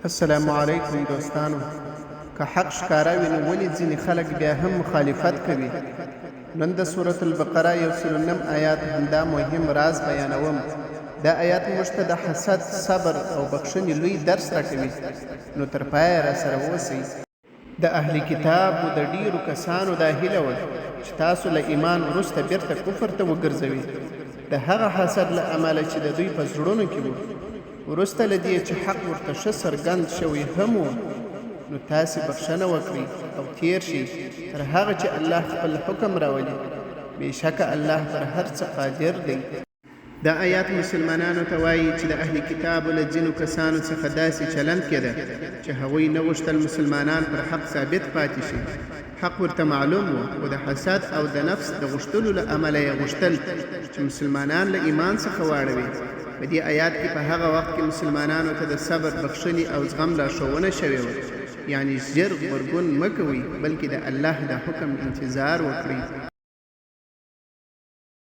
السلام علیکم دوستانو که حق ښکاره وي نو ولې ځینې خلک بیا هم مخالفت کوي؟ نن د سورة البقره یو سل نم آیات همدا مهم راز بیانوم. دا آیات موږ ته د حسد، صبر او بخښنې لوی درس راکوي، نو تر پایه راسره اوسئ. د اهل کتابو د ډېرو کسانو دا هیله وه چې تاسو له ایمان وروسته بېرته کفر ته وګرځوي، د هغه حسد له امله چې د دوی په زړونو کې وو، وروسته له دې چې حق ورته ښه څرګند شوی هم وو، نو تاسې بخښنه وکړئ او تېر شئ تر هغه چې الله خپل حکم راولي، بېشکه الله پر هر څه قادر دی. دا آیات مسلمانانو ته وايي چې د اهل کتابو له ځینو کسانو څخه داسې چلند کېده چې هغوی نه غوښتل مسلمانان پر حق ثابت پاتې شي. حق ورته معلوم و، خو د حسد او د نفس د غوښتلو له امله یې غوښتل چې مسلمانان له ایمان څخه واړوي. په دې آیات کې په هغه وخت کې مسلمانانو ته د صبر، بخښنې او زغم لارښوونه شوې وه، یعنې ژر غبرګون مه کوئ، بلکې د الله د حکم انتظار وکړئ.